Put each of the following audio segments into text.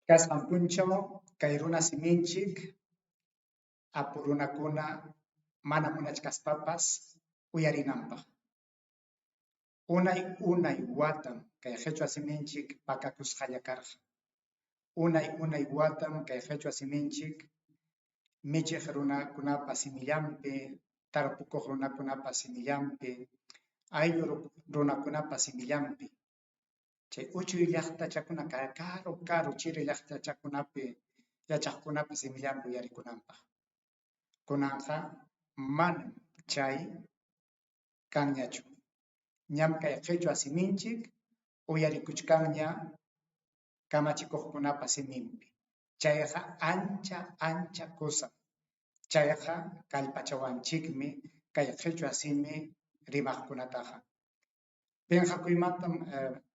Kasqan punchaw kay runa siminchik apu runakuna mana munachkaspapas uyarinanpaq. Unay unay watam kay qichwa siminchik pakakusqalla karqa. Unay unay watam kay qichwa siminchik michiq runakunapa simillanpi, tarpukuq runakunapa simillanpi, ayllu runakunapa simillanpi, chay uchuy llaqtachakuna karu karu chiri llaqtachakunapi yachaqkunapa simillanpi uyarikunanpaq. Kunanqa manam chay kanñachu. Ñam kay qichwa siminchik uyarikuchkanña kamachikuqkunapa siminpi. Chayqa ancha ancha kusam. Chayqa kallpachawanchikmi kay qichwa simi rimaqkunataqa. Pinqakuymantam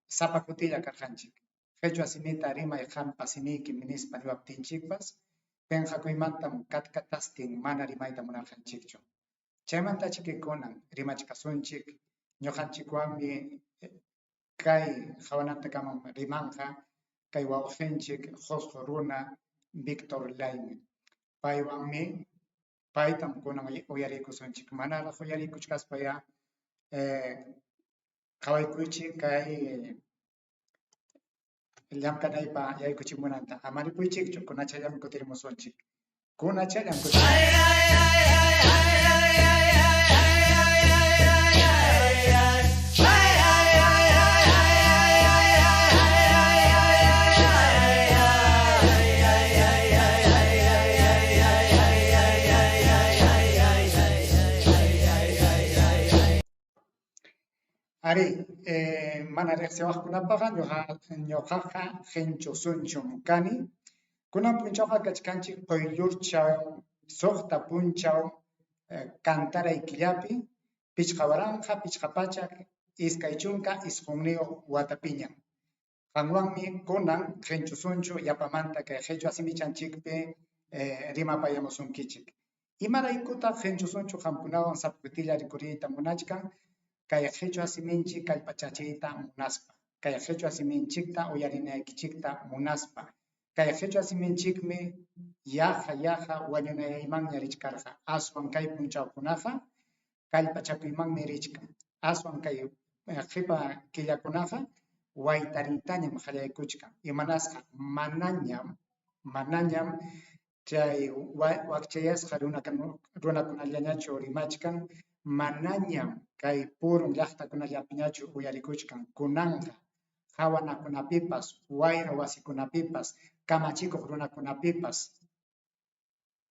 sapa kutilla karqanchik. Qichwa simita rimay qampa simiykim nispa niwaptinchikpas pinqakuymantam katkatastin mana rimayta munarqanchikchu. Chaymantachiki kunan rimachkasunchik, ñuqanchikwanmi kay qawanantakamam rimanqa kay wawqinchik Qusqu runa Víctor Laymi. Paywanmi paytam kunan uyariykusunchik. Manaraq uyariykuchkaspayá qawaykuychik kay llamk'anaypa yaykuchimunanta. Ama ripuychikchu, kunachallam kutirimusunchik. Kunachallam Arí, mana riqsiwaqkunapaqqa ñuqaqa qinchu sunchum kani. Kunan punchawqa kachkanchik quyllurchaw 6 punchaw kantaray killapi 5529 watapiñam. Qanwanmi kunan qinchu sunchu yapamanta kay qichwa simichanchikpi rimapayamusunkichik. Imaraykutaq qinchu sunchu qamkunawan sapa kutilla rikuriyta munachkan? Kay qichwa siminchik kallpachachiyta munaspa, kay qichwa siminchikta uyarinaykichikta munaspa. Kay qichwa siminchikmi yaqa yaqa wañunayaymanña richkarqa, aswan kay punchawkunaqa kallpachakuymanmi richkan, aswan kay qipa killakunaqa waytariytañam qallaykuchkan. Imanasqa manañam chay wakchayasqa runakunallañachu rimachkan, manañam kay purun llaqtakunallapiñachu uyarikuchkan. Kunanqa qawanakunapipas, wayra wasikunapipas, kamachikuq runakunapipas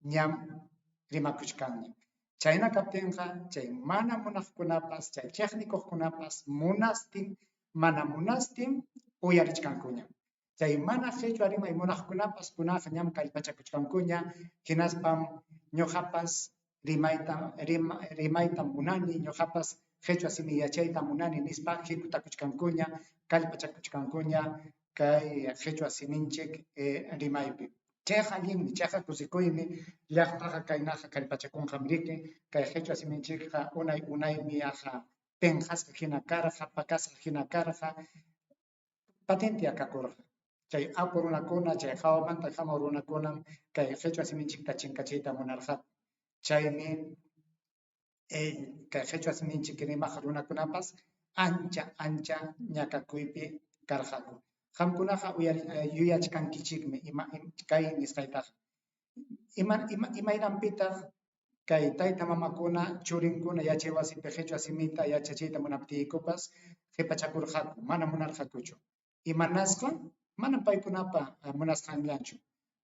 ñam rimakuchkanña. Chayna kaptinqa chay mana munaqkunapas, chay chiqnikuqkunapas munastin, mana munastin uyarichkankuña. Chay mana qichwa rimay munaqkunapas kunanqa ñam kallpachakuchkankuña, hinaspam ñuqapas rimayta munani, ñuqapas qichwa simi yachayta munani nispa hikutakuchkankuña, kallpachakuchkankuña kay qichwa siminchik rimaypi. Chayqa allinmi, chayqa kusikuymi, llaqtaqa kaynaqa kallpachakunqam riki, kay qichwa siminchikqa unay unaymi yaqa pinqasqa hina karqa, pakasqa hina karqa, patente akakurqa. Chay apu runakuna, chay hawamanta hamuq runakunam kay qichwa siminchikta chinkachiyta munarqaku. Chaymi kay qichwa siminchik rimaq runakunapas ancha ancha ñakakuypi karqaku. Qamkunaqa yuyachkankichikmi kay nisqaytaqa. Imaynanpitaq kay tayta mamakuna, churinkuna yachay wasipi qichwa simita yachachiyta munaptiykupas qipachakurqaku, mana munarqakuchu. Imanasqa? Manam paykunapa munasqanllachu.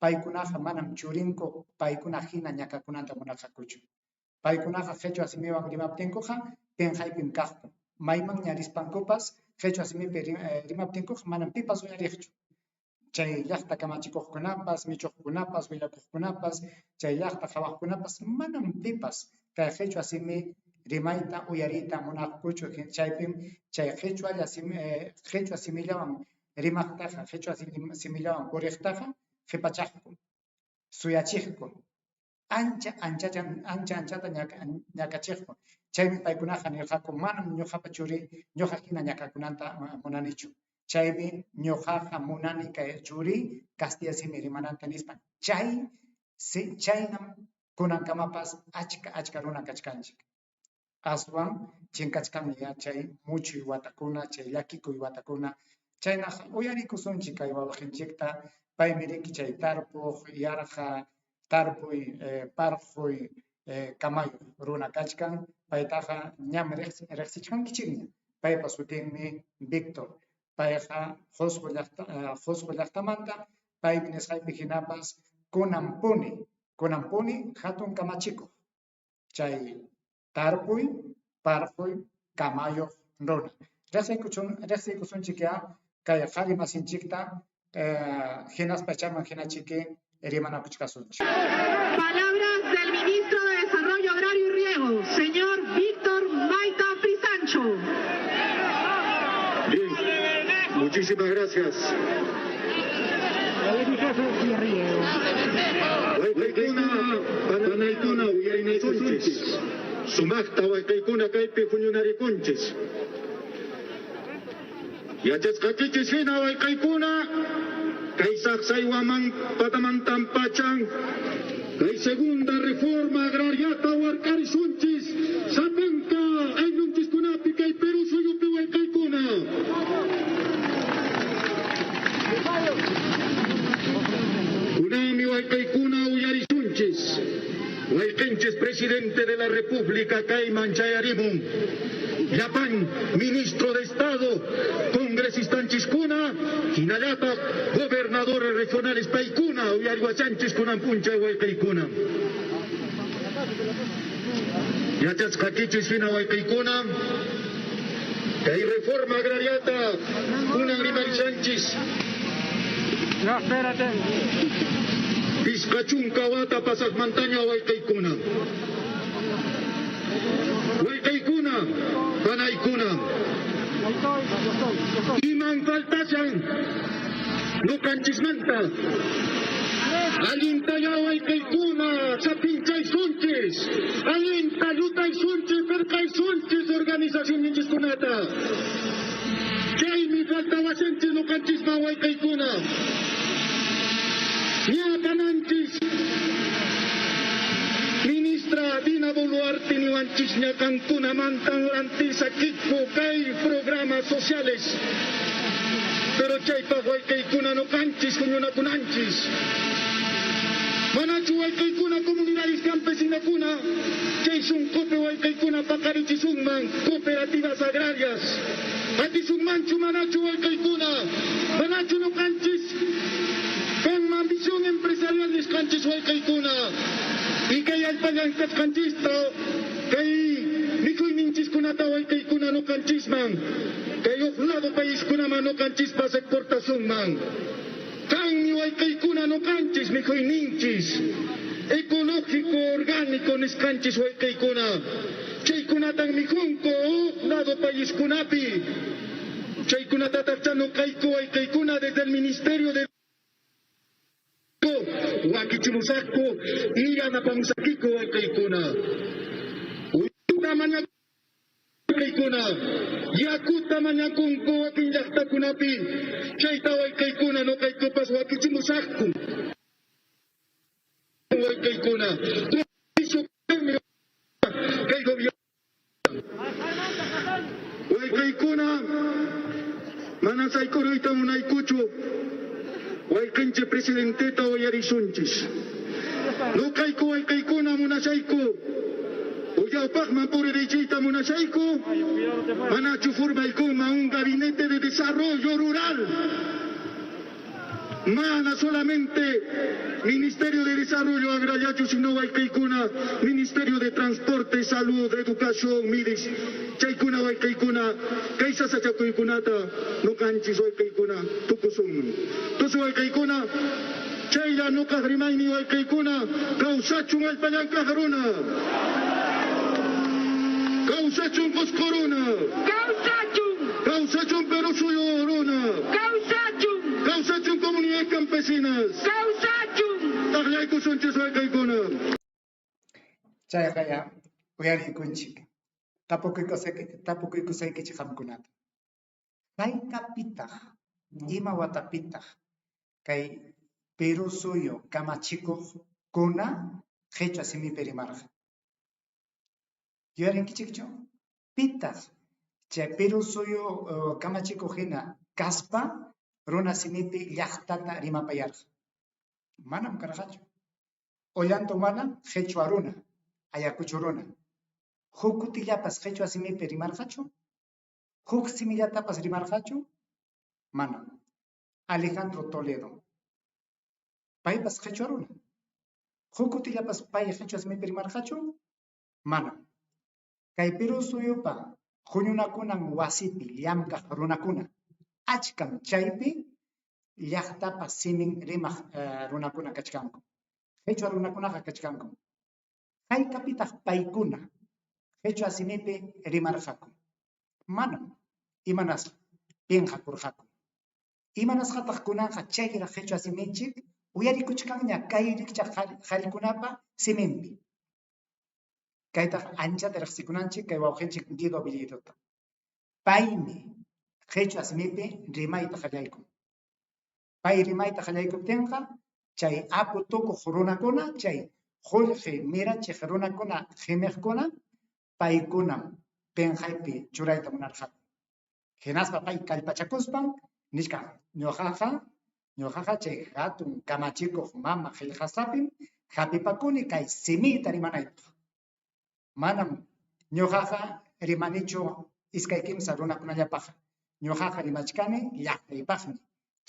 Paykunaqa manam churinku paykuna hina ñakakunanta munarqakuchu. Paykunaqa qichwa simiwan rimaptinkuqa pinqaypim kaqku. Maymanña rispankupas qichwa simipi rimaptinkuqa manam pipas uyariqchu. Chay llaqta kamachikuqkunapas, michuqkunapas, willakuqkunapas, chay llaqta qhawaqkunapas manam pipas kay qichwa simi rimayta uyariyta munaqkuchu. Chaypim chay qichwa simillawan rimaqtaqa, qichwa simillawan puriqtaqa qipachaqku, suyachiqku, ancha anchata ñakachiqku. Chaymi paykunaqa nirqaku, manam ñuqapa churi ñuqa hina ñakakunanta munanichu. Chaymi ñuqaqa munani kay churiy kastilla simi rimananta nispa. Chay chaynam kunankamapas achka achka runa kachkanchik. Aswan chinkachkanmi ya chay muchuy watakuna, chay llakikuy watakuna. Chaynaqa uyarikusunchik kay wawqinchikta, paymi riki chay tarpuq, yarqa, tarpuy, parquy kamayuq runa kachkan, paytaqa ñam riqsichkankichikña. Paypa sutinmi Víctor. Payqa Qusqu llaqta Qusqu llaqtamanta, paymi nisqaypi hinapas kunanpuni, kunanpuni hatun kamachikuq chay tarpuy, parquy kamayuq runa. Riqsiykusunchikyá kay qhari masinchikta hinaspa chayman hinachiki rimanakuchkasunchik. Palabras del ministro de Desarrollo Agrario y Riego, señor Víctor Maita Frisancho. Bien, muchísimas gracias. Wayqaykuna, panaykuna uyarinasunchis. Sumaqta wayqaykuna kaypi huñunarikunchis. Yachasqaykichis hina wayqaykuna, kay saqsaywaman patamantan pachan kay segunda reforma agrariata wark'arisunchis sapanka ayllunchiskunapi kay Perú suyupi wayqaykuna. Kunanmi wayqaykuna uyarisunchis wayqinchis presidente de la República kayman chayarimun llapan ministro de Estado, congresistanchiskuna, hinallataq gobernadores regionales paykuna uyariwachanchis kunan p'unchay wayqaykuna. Yachasqaykichis hina wayqaykuna, kay reforma agrariata kunan rimarishanchis. No, espérate. 50 wata pasaqmantaña wayqaykuna. Wayqaykuna, panaykuna. Iman faltashan ñuqanchismanta. Allintayá wayqaykuna sapinchaysunchis. Allinta llutaysunchis, pirqaysunchis organizacionninchiskunata. Chaymi faltawashanchis ñuqanchisman wayqaykuna. Ña kananchis ministra Dina Boluarte niwanchisña qankunamantan rantisaqkiku kay programas sociales. Pero chaypaq wayqaykuna ñuqanchis huñunakunanchis. Manachu wayqaykuna comunidades campesinakuna chay sunqupi wayqaykuna paqarichisunman cooperativas agrarias. Atisunmanchu manachu wayqaykuna, manachu ñuqanchis kanman visión empresarial nisqanchis wayqaykuna. Y kay allpa llank'asqanchista kay mikhuyninchiskunata wayqaykuna ñuqanchisman kay huk lado paiskunaman ñuqanchispas exportasunman. Kanmi wayqaykuna ñuqanchis mikhuyninchis ecológico orgánico nisqanchis wayqaykuna. Chaykunatan mikhunku huk lado paiskunapi. Chaykunatataqcha ñuqayku wayqaykuna desde el Ministerio de wakichimusaqku y yanapamusakiku wayqaykuna. Wayqaykuna, yakuta mañakunku wakin llaqtakunapi, chayta wayqaykuna ñuqaykupas wakichimusaqku. Wayqaykuna, kay gobierno. Wayqaykuna, mana saykuruyta munaykuchu, wayqinchik presidenteta uyarisunchis. Ñuqayku wayqaykuna munashayku, uyawpaqman puririchiyta munashayku, manachu formaykunman un gabinete de desarrollo rural. Mana solamente Ministerio de Desarrollo Agrario, sino wayqaykuna, Ministerio de Transporte, Salud, Educación, Midis, chaykuna wayqaykuna, kay sasachakuykunata ñuqanchis wayqaykuna tukusunman. Entonces wayqaykuna, chaylla ñuqaq rimayni wayqaykuna, kawsachun allpa llank'aq runa. Kawsachun Qusqu runa. Kawsachun. Kawsachun Perú suyu runa. Kawsachun. Kawsachun comunidades campesinas. Kawsachun. Taqllaykusunchis wayqaykuna. Chayqa ya uyarikunchik. Tapukuykusaykichik qamkunata. Haykapitaq Ima watapitaq kay Perú suyu kamachikuqkuna qhichwa simipi rimarqa? Yuyarinkichikchu? Pitaq chay Perú suyu kamachikuq hina kaspa runa simipi llaqtata rimapayarqa? Manam karqachu. Ollanta Humala qhichwa runa, Ayacucho runa. Huk kutillapas qhichwa simipi rimarqachu? Huk simillatapas rimarqachu? Manam. Alejandro Toledo. Paypas qhichwa runa. Huk kutillapas pay qhichwa simipi rimarqachu? Manam. Kay Perú suyupa huñunakunan wasipi llamkaq runakuna achkam chaypi llaqtapa simin rimaq runakuna kachkanku. Qhichwa runakunaqa kachkanku. Haykapitaq paykuna qhichwa simipi rimarqaku? Manam. Imanasqa? Pinqakurqaku. Imanasqataq kunanqa chayraq qhichwa siminchik uyarikuchkanña kay rikchaq qharikunapa siminpi? Kaytaq anchata riqsikunanchik kay wawqinchik Guido Bellido-ta. Paymi qhichwa simipi rimayta qallaykun. Pay rimayta qallaykuptinqa chay apu tukuq runakuna, chay qullqi mirachiq runakuna, qimiqkuna, paykunam pinqaypi churayta munarqaku. Hinaspa pay kallpachakuspan nichkan, ñuqaqa chay hatun kamachikuq mama qillqasqapim hapipakuni kay simiyta rimanaypaq. Manam ñuqaqa rimanichu iskay kimsa runakunallapaq. Ñuqaqa rimachkani llaqtaypaqmi.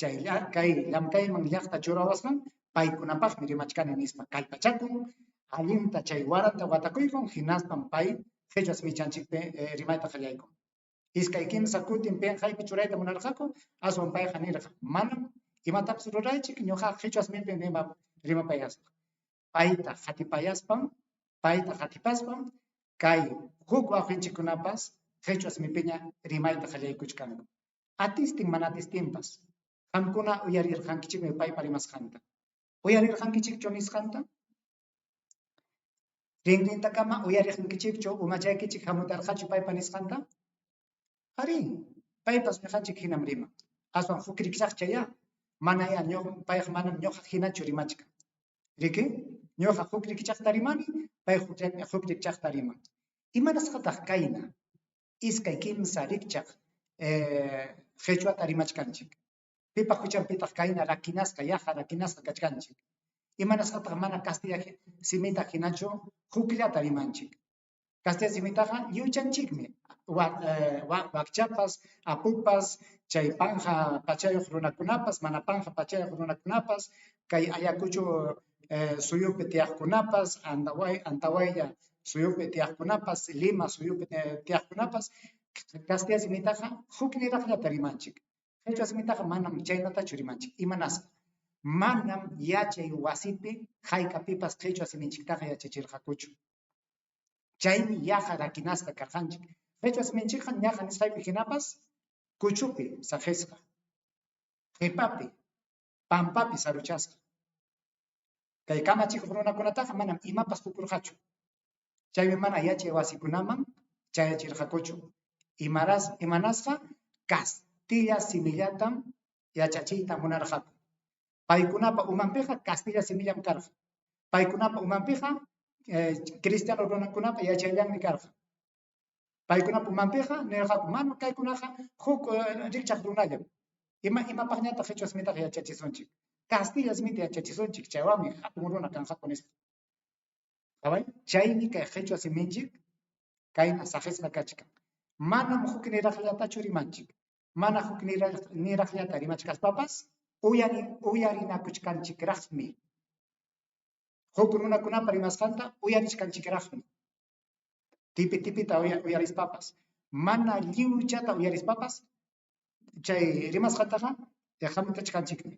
Chay kay llamkayman llaqta churawasqan paykunapaqmi rimachkani nispa kallpachakun, allinta chay waranta watakuykun, hinaspam pay qhichwa simichanchikpi rimayta qallaykun. Iskay kimsa kutin pinqaypi churayta munarqaku, aswan payqa nirqa, manam imatapas ruraychik, ñuqaqa qhichwa simipi rimapayasaq. Payta qatipayaspam, payta qatipaspam kay huk wawqinchikkunapas qhichwa simipiña rimayta qallaykuchkanku. Atistin mana atistinpas, qamkuna uyarirqankichikmi paypa rimasqanta. Uyarirqankichikchu nisqanta? Rinrintakama uyariqninkichikchu umachaykichik hamutarqachu paypa nisqanta? Arí, paypas ñuqanchik hinam riman. Aswan huk rikchaqchayá, manayá payqa manam ñuqa hinachu rimachkan. Riki, ñuqa huk rikchaqta rimani, pay huk rikchaqta riman. Imanasqataq kayna iskay kimsa rikchaq qhichwata rimachkanchik? Pipa huchanpitaq kayna rakinasqa, yaqa rakinasqa kachkanchik? Imanasqataq mana castilla simita hinachu hukllata rimanchik? Castilla simitaqa lliwchanchikmi, wakchapas, apupas, chay panja pachayuq runakunapas, mana panja pachayuq runakunapas, kay Ayacucho suyupi tiyaqkunapas, Antawaylla suyupi tiyaqkunapas, Lima suyupi tiyaqkunapas, castilla simitaqa hukniraqllata rimanchik. Qhichwa simitaqa manam chaynatachu rimanchik. Imanasqa? Manam yachay wasipi haykapipas qhichwa siminchiktaqa yachachirqakuchu. Chaymi yaqa rakinasqa karqanchik. Qhichwa siminchikqa ñaqa nisqaypi hinapas kuchupi saqisqa, qipapi, pampapi saruchasqa. Kay kamachikuq runakunataqa manam imapas qukurqachu. Chaymi mana yachay wasikunaman chayachirqakuchu. Imanasqa castilla simillatam yachachiyta munarqaku. Paykunapa umanpiqa castilla simillam karqa. Paykunapa umanpiqa cristiano runakunapa yachayllanmi karqa. Paykunapa umanpiqa nirqaku, mana kaykunaqa huk rikchaq runallam. Imapaqñataq qhichwa simitaqa yachachisunchik? Castilla simita yachachisunchik, chaywanmi hatun runa kanqaku nispa. Qhaway, chaymi kay qhichwa siminchik kayna saqisqa kachkan. Manam huk niraqllatachu rimanchik. Mana huk niraqllata rimachkaspapas uyarinakuchkanchikraqmi. Huk runakunapa rimasqanta uyarichkanchikraqmi. Tipi tipita uyarispapas, mana lliwchata uyarispapas chay rimasqantaqa hamutachkanchikmi.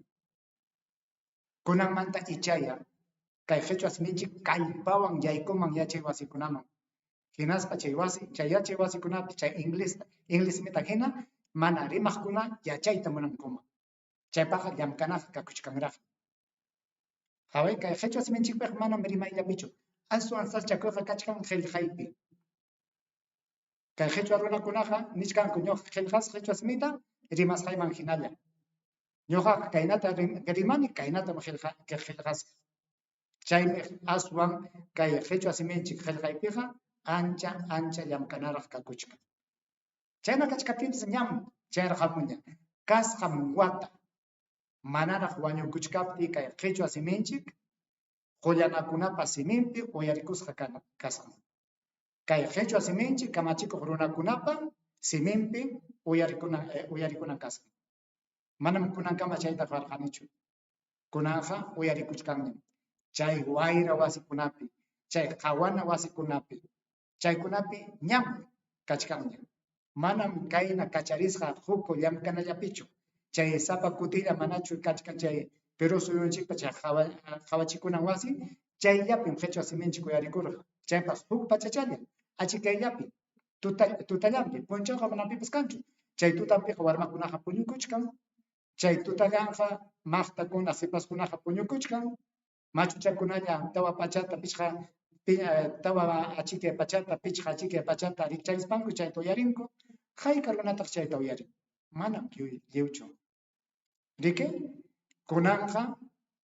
Kunanmanta ichaya kay qhichwa siminchik kallpawan yaykuman yachay wasikunaman. Hinaspa chay wasi, chay yachay wasikunapi chay inglés simita hina mana rimaqkuna yachayta munankuman. Chaypaqqa llamk'anaqa kakuchkanraqmi. Qhaway, kay qhichwa siminchikpiqa manam rimayllapichu, aswan sasachakuyqa kachkan qillqaypi. Kay qhichwa runakunaqa nichkanku ñuqa qillqasqa qhichwa simita rimasqayman hinalla. Ñuqaqa kaynata rimani, kaynatam qillqasaq. Chaymi aswan kay qhichwa siminchik qillqaypiqa ancha ancha llamk'anaraq kakuchkan. Chayna kachkaptinpas ñam chayarqamuña. Kasqam wata manaraq wañukuchkaptiy kay qhichwa siminchik qullanakunapa siminpi uyarikusqa kasqan. Kay qhichwa siminchik kamachikuq runakunapa siminpi uyarikunan kasqan. Manam kunankama chayta ruwarqanichu. Kunanqa uyarikuchkanñam. Chay wayra wasikunapi, chay qawana wasikunapi, chaykunapi ñam kachkanña. Manam kayna kacharisqa huk llamk'anallapichu. Chay sapa kutilla manachu kachkan chay Perú suyunchikpa chay qhawachikunan wasi, chayllapim qhichwa siminchik uyarikurqa. Chaypas huk pachachalla, achikayllapi, tutallanpi, punchawqa manam pipas kanchu. Chay tutanpiqa warmakunaqa puñukuchkan, chay tutallanqa maqtakuna, sipaskunaqa puñukuchkan, machuchakunalla tawa pachata, pichqa tawa achikay pachata, pichqa achikay pachata rikcharispanku chayta uyarinku. Hayka runataq chayta uyarin? Manam lliwchu. Riki? Kunanqa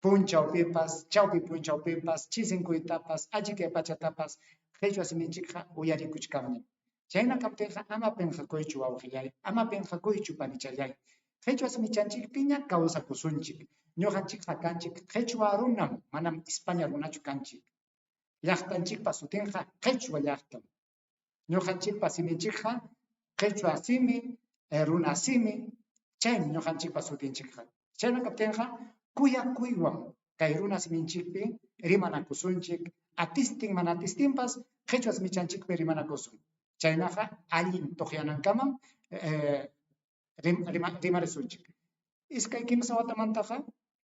punchawpipas, chawpi punchawpipas, chisinkuytapas, achikay pachatapas qhichwa siminchikqa uyarikuchkanñam. Chayna kaptinqa ama pinqakuychu wawqillay, ama pinqakuychu panichallay. Qhichwa simichanchikpiña kawsakusunchik. Ñuqanchikqa kanchik qhichwa runam, manam España runachu kanchik. Llaqtanchikpa sutinqa qhichwa llaqtam. Ñuqanchikpa siminchikqa qhichwa simi, runa simi, chaymi ñuqanchikpa sutinchikqa. Chayna kaptinqa kuyakuywan kay runa siminchikpi rimanakusunchik, atistin mana atistinpas qhichwa simichanchikpi rimanakusun. Chaynaqa allin tuqyanankamam rimarisunchik. Iskay kimsa watamantaqa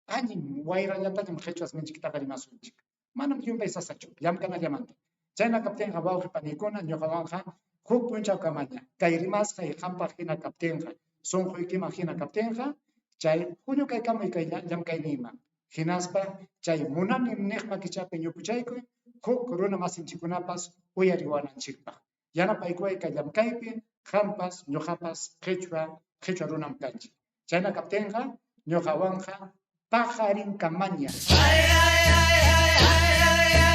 allin wayrallatañam qhichwa siminchiktaqa rimasunchik. Manam llumpay sasachu, llamk'anallamanta. Chayna kaptinqa wawqi paniykuna ñuqawanqa huk punchawkamaña kay rimasqay qampaq hina kaptinqa, sunquykiman hina kaptinqa, chay huñukaykamuy kay llamk'ayniyman. Hinaspa chay munani niq makichapi ñupuchaykuy huk runa masinchikkunapas uyariwananchikpaq. Yanapaykuway kay llamk'aypi, qampas ñuqapas qhichwa runam kanchik. Chayna kaptinqa ñuqawanqa paqarinkamaña. Ay, ay, ay, ay, ay, ay.